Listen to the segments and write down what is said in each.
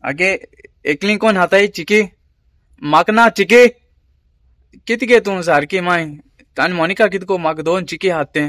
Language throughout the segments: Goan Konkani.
आगे एकली कोण हाताय चिकी म्हाका ना चिकी कित गे तूं सारकी माय आनी मोनिका कितको म्हाका दोन चिकी हात तें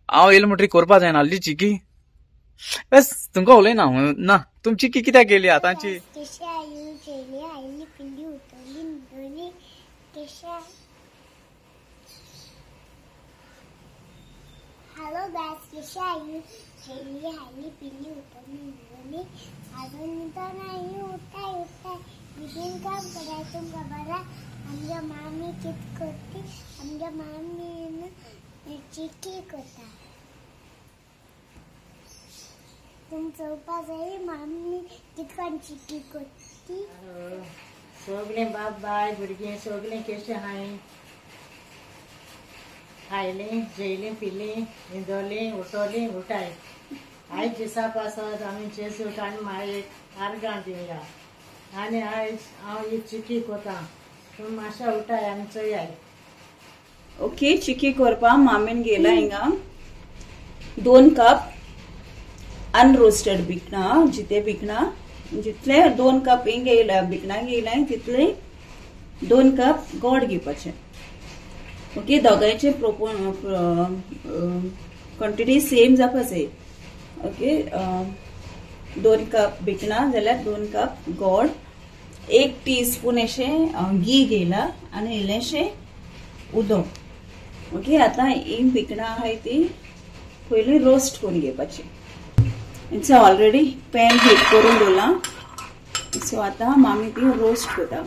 हांव येयलें म्हणटरी करपा जायना आहली चिकी बस तुमकां उलयना ना तुम चिकी कित्याक गेली आतांची. हॅलो गायस, कशी आई जेली आयली पिली उठली न्हिदली अजून न्हिदो नाही उठाय उठाय बेगीन काम कराय. तुमकां बरा आमगे मामी कित करता, आमगे मामी चिकी करता. तुम चोवपा जाय मामी कितकोन चिकी करता. सगळें बाप बाय भुरगीं सगळीं कशें आहाय, खायलीं जेयलीं पिलीं न्हिदोलीं उठोलीं उठाय. आयज दिसा पासत आमी जेजूक आनी मायेक आर्गां दिवया. आनी आयज हांव ही चिकी कोता, तुमी मातशें उठाय आनी चोयाय. ओके, चिकी करपा मामीन गेला हिंगा 2 कप अनरोस्टेड बिकणा, जिते बिकणा जितले 2 कप हिंग घेयला बिकणा घेयला तितले 2 कप गोड घेवपाचें. ओके, दोगांयचे क्वॉन्टिटी सेम जावपा जाय. ओके, 2 कप बिकणा जाल्यार 2 कप गोड, 1 टीस्पून अशें घी घेयला आनी इल्लेंशें उदक. ओके, आतां ही बिकणां आहाय ती पयलीं रोस्ट करून घेवपाची. It's already pan heat करून दवरलां, सो आतां मामी ती रोस्ट करता.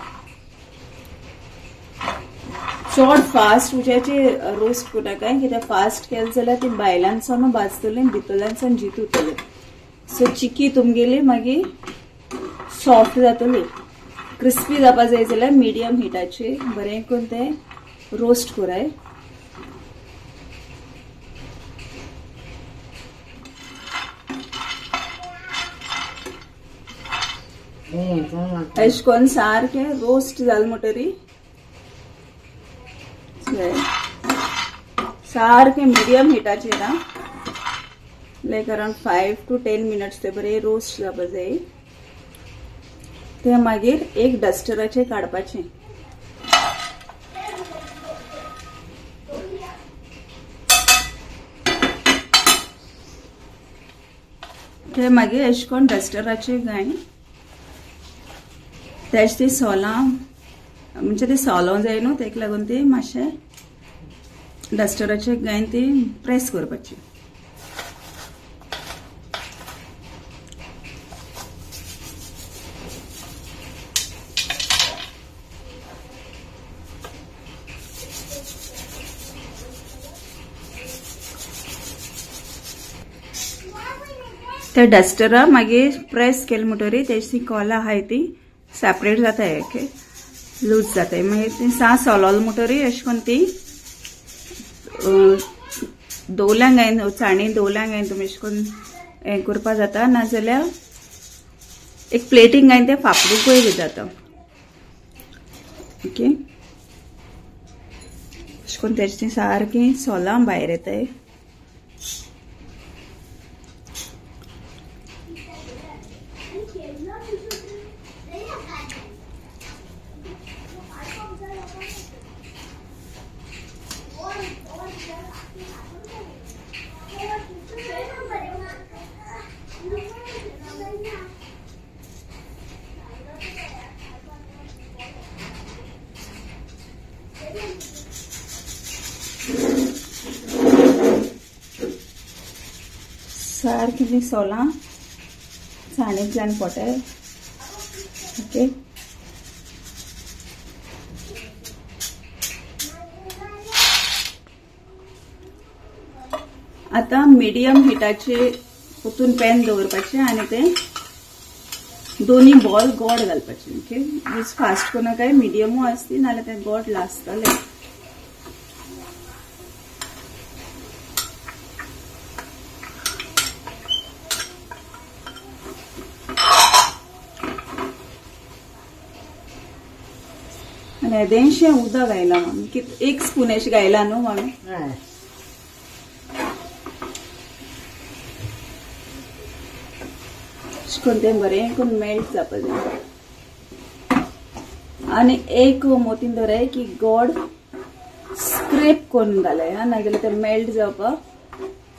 चड फास्ट उज्याचे रोस्ट करनाकाय, कित्याक फास्ट केलें जाल्यार ती भायल्यानसून भाजतली भितरल्यानसून जीत उरतली. सो चिकी तुमगेली मागीर सॉफ्ट जातली. क्रिस्पी जावपा जाय जाल्यार मिडियम हिटाचेर बरें करून तें रोस्ट कराय. अशें करून सारकें रोस्ट जालें म्हणटरी सारकें medium हिटाचेर like around 5 to 10 minutes ते बरें रोस्ट जावपा जाय. ते मागीर एक डस्टराचेर काडपाचें. ते मागीर अशें करून डस्टराचेर घाय तेज ती सोलां म्हणजे ती सोलों जाय न्हू, तेका लागून ती मातशें डस्टराचेर घायन ती प्रेस करपाची. त्या डस्टरा मागीर प्रेस केलें म्हणटरी तेजी ती कोलां आहाय ती सेपरेट जाताय. ओके, लूज जाताय. मागीर ती सा सोलोल म्हणटरी अशें करून ती दवल्यांक घायन चाणी दवल्यांक घायन तुमी अशें करून हें करपा जाता, नाजाल्यार एक प्लेटींग घायन तें फापडूंकय बी जाता. ओके, अशें करून तेजी ती सारकीं सोलां भायर येताय. सारकी ती सोलां चाणींतल्यान पोटाय. ओके, आतां मिडियम हिटाचेर परतून पॅन दवरपाचें आनी तें दोनी बॉल गोड घालपाचें. ओके, फास्ट करनाकाय, मिडियमूय आसती नाजाल्यार तें गोड लासतलें. आनी येदेंशें उदक घायलां मामी, 1 स्पून अशें घायलां न्हू मामी. करून तें बरें करून मेल्ट जावपा जाय. आनी एक मोतीन दवराय की गोड स्क्रेप करून घालाय हा, नाजाल्यार तें मेल्ट जावपाक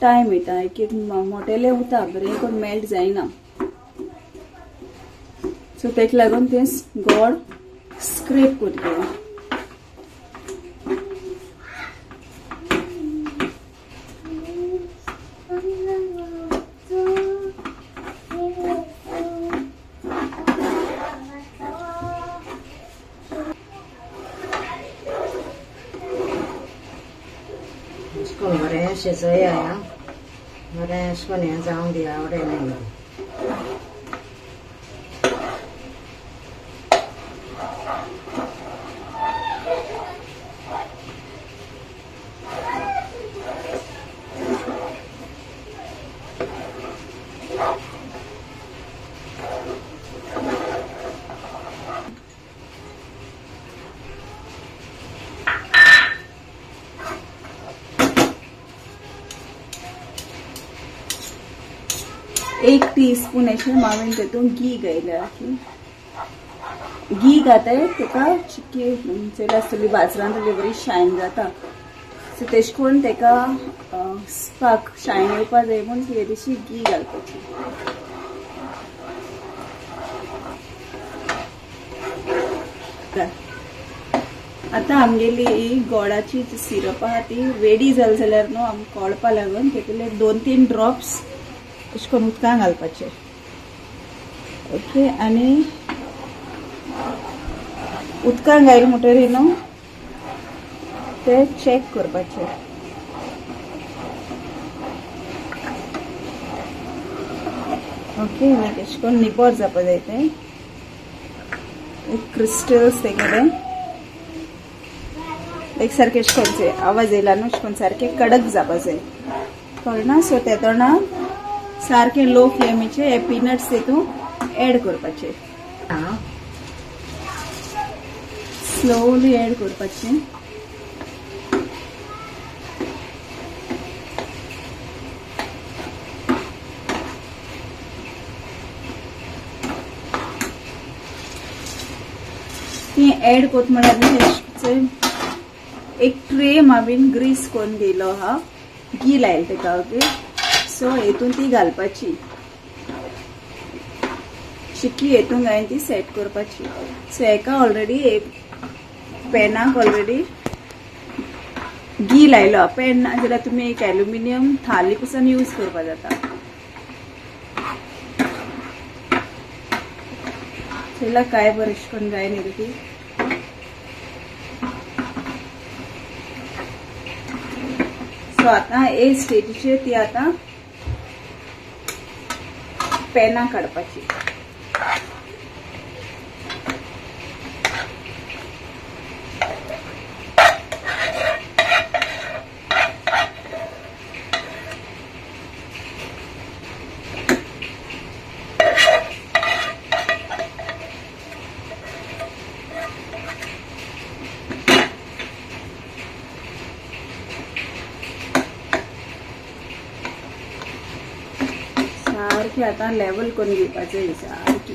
टायम वयता. एक एक मोटेले उरता बरें करून मेल्ट जायना. सो तेका लागून तें गोड स्क्रेप करून घेवप. बरें शिजया बरें अशें करून हें जावंक दिया आवडे. एक टीस्पून अशें हांवें तेतून घी घायल्या. घी घाताय तेका चिक्की चेर आसतली बाजरान बरी शायन जाता. सो तेश करून तेका स्पार्क शायन येवपा जाय म्हूण तशी घी घालपाची. आतां आमगेली ही गोडाची सिरप आहा ती रेडी जाली जाल्यार न्हू आमकां कळपा लागून तेतूंतले 2-3 ड्रॉप्स अशें करून उदकान घालपाचें. ओके, आनी उदकान घायलें म्हणटकीर न्हू ते चॅक करपाचें. ओके, लायक अशें करून निबर जावपा जाय तें क्रिस्टल्स तेगेले लायक सारकें अशें करून आवाज येयला न्हू अशें करून सारकें कडक जावपा जाय कळना. सो तेदोना सारके लो फ्लेमीचे हे पीनट्स तितून ऍड करपाचे, स्लोली ऍड करपाचे. ती ऍड करता म्हळ्यार एक ट्रे हांवें ग्रीस करून दिलो आहा, घी लायलें तेका. ओके, सो हेतून ती घालपाची चिक्की, हेतून घालून ती सेट करपाची. सो हेका ऑलरेडी एक पॅनाक ऑलरेडी घी लायलो. पॅन ना जाल्यार तुमी एक एल्युमिनियम थाली पसून यूज करपा जाता. चला काय बरें अशें करून जाय न्ही ती. सो आतां हे स्टेजीचेर ती आतां पेनां काडपाची. सारकी आतां लेवल करून घेवपाचें सारकी.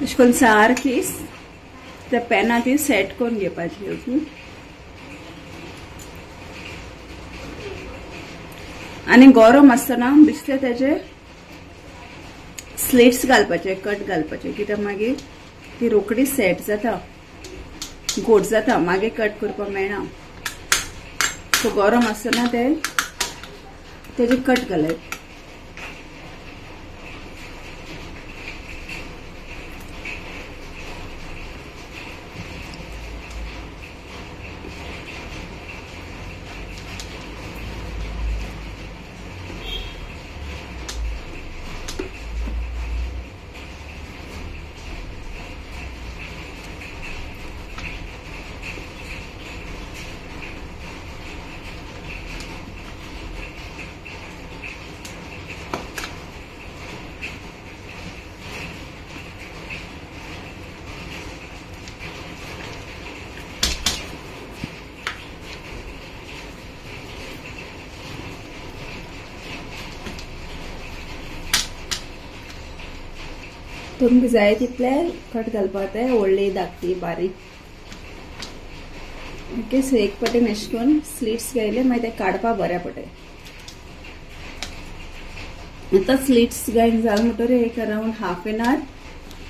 अशें करून सारकी त्या पॅना ती सेट करून घेवपाची. ओके, आनी गरम आसतना बेश्टे तेजे स्लिट्स घालपाचे, कट घालपाचे, कित्याक मागीर ती रोखडी सेट जाता, गोड जाता, मागीर कट करपाक मेळना. सो गरम आसतना ते तेजे कट घालप. तुमकां जाय तितले कट घालपाक जाय, व्हडली धाकटी बारीक. ओके, सो एक पटेन अशें करून स्लिट्स घायले मागीर ते काडपा बऱ्या पडटा. आतां स्लिट्स घायन जालें म्हणटकीर एक अरावंड हाफ एन आवर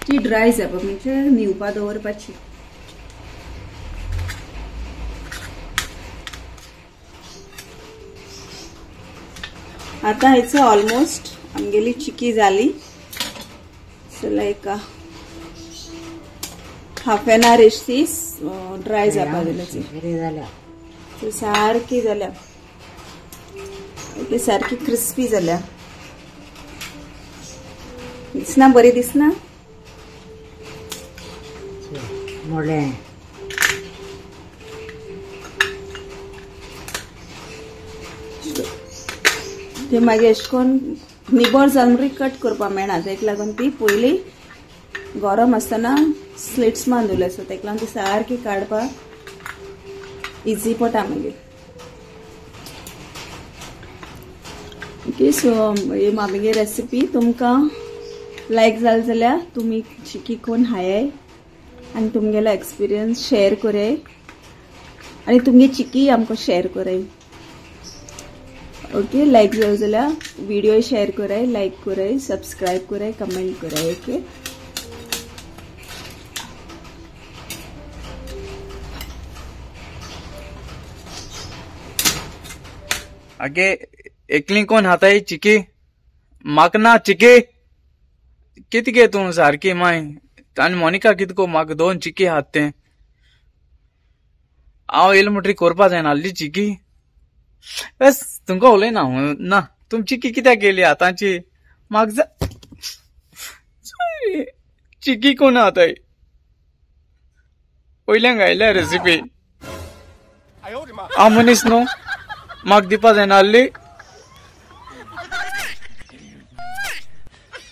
ती ड्राय जावपा, म्हणजे न्हिवपा दवरपाची. आतां हेचो ऑलमोस्ट आमगेली चिकी जाली. So like half an hour अशी ड्राय जावपा दिल्याची. सो सारकी जाल्या. ओके, सारकी क्रिस्पी जाल्या. दिसना बरी दिसना? ते मागीर अशें करून निबर जावन कट करपाक मेळना, तेका लागून ती पयली गरम आसतना स्लिट्स मारून दवरली. सो तेका लागून ती सारकी काडपाक इजी पडटा मागीर. ओके, सो ही मामीगे रेसिपी तुमकां लायक जाली जाल्यार तुमी चिकी कोन हाय आनी तुमगेलो एक्सपिरियन्स शेअर कराय आनी तुमगे चिकी आमकां शेअर कराय. ओके, लायक जालो जाल्यार व्हिडिओ शेअर कराय, लायक कराय, सबस्क्रायब कराय, कमेंट कराय. ओके, आगे एकली कोण हाताय चिकी? म्हाका ना चिकी. कित गे तूं सारकी माय? आनी मोनिका कितको म्हाका दोन चिकी हात तें. हांव येयलो म्हणटरी करपा जायना आहली चिकी. बस तुमकां उलयना हांव ना. तुम चिकी कित्याक गेली आतांची? म्हाका चिकी कोण आताय पयल्यान घायल्या रेसिपी. हांव मनीस न्हू, म्हाका दिवपा जायना आहली.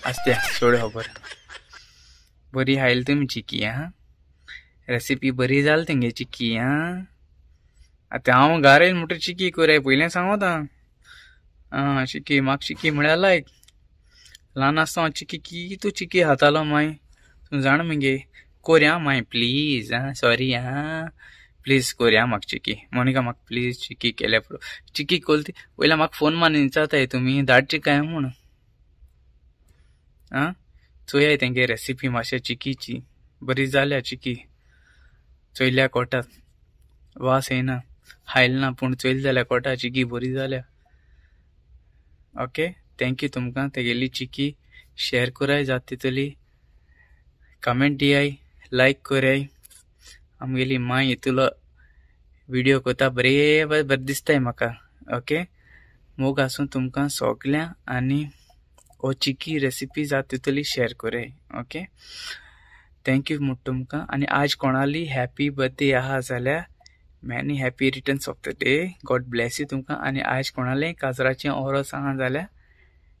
आसत्या सोड खबर. बरी हायल तुमी चिकी. आं, रेसिपी बरी जाली तेंगे चिकी. आं, आतां हांव घरा येयलें म्हणटकीर चिकी कोराय पयलें सांगोता. आं, चिकी म्हाका चिकी म्हळ्यार लायक. ल्हान आसतना हांव चिकी कितू चिकी खातालो माय. तूं जाणा मगे कोरया माय प्लीज. आं, सॉरी. आं, प्लीज कोरया म्हाका चिकी. मोनिका म्हाका प्लीज चिकी केल्या पुरो. चिकी कोल ती पयलीं म्हाका फोन मारून विचारताय तुमी धाडची काय म्हूण. आं, चोयाय तेंगे रेसिपी मातशें चिकीची बरी जाल्या. चिकी चोयल्या कोटात वास येयना, हायल ना, पूण चोयली जाल्यार कोटा चिकी बरी जाल्या. ओके, thank you तुमकां तेगेली चिकी शेअर कराय जाता तितली, कमेंट दियाय, लायक कराय. आमगेली माय हितूलो व्हिडिओ करता बरें बरें दिसताय म्हाका. ओके, मोग आसूं तुमकां सगळ्यां आनी हो चिकी रेसिपी जाता तितली शेअर कराय. ओके, thank you म्हूण तुमकां. आनी आज कोणाली हॅपी बर्थडे आहा जाल्यार many happy returns of the day. God bless you तुमकां. आनी आज कोणालें काजराचें ओरोस आहा जाल्यार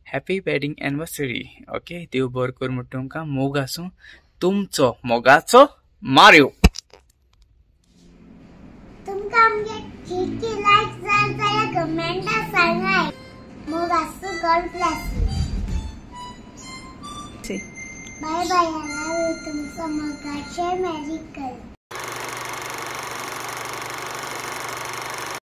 हॅपी वेडिंग एनिवर्सरी. ओके, देव बरो कर म्हूण तुमकां. मोग आसूं तुमचो मोगाचो मार्यो. तुमकां आमगे चिकी लायक जाल जाल्यार कमेंटा सांगाय. मोग आसूं. God bless you. Bye bye. तुमचो मोगाचें मॅरिकल.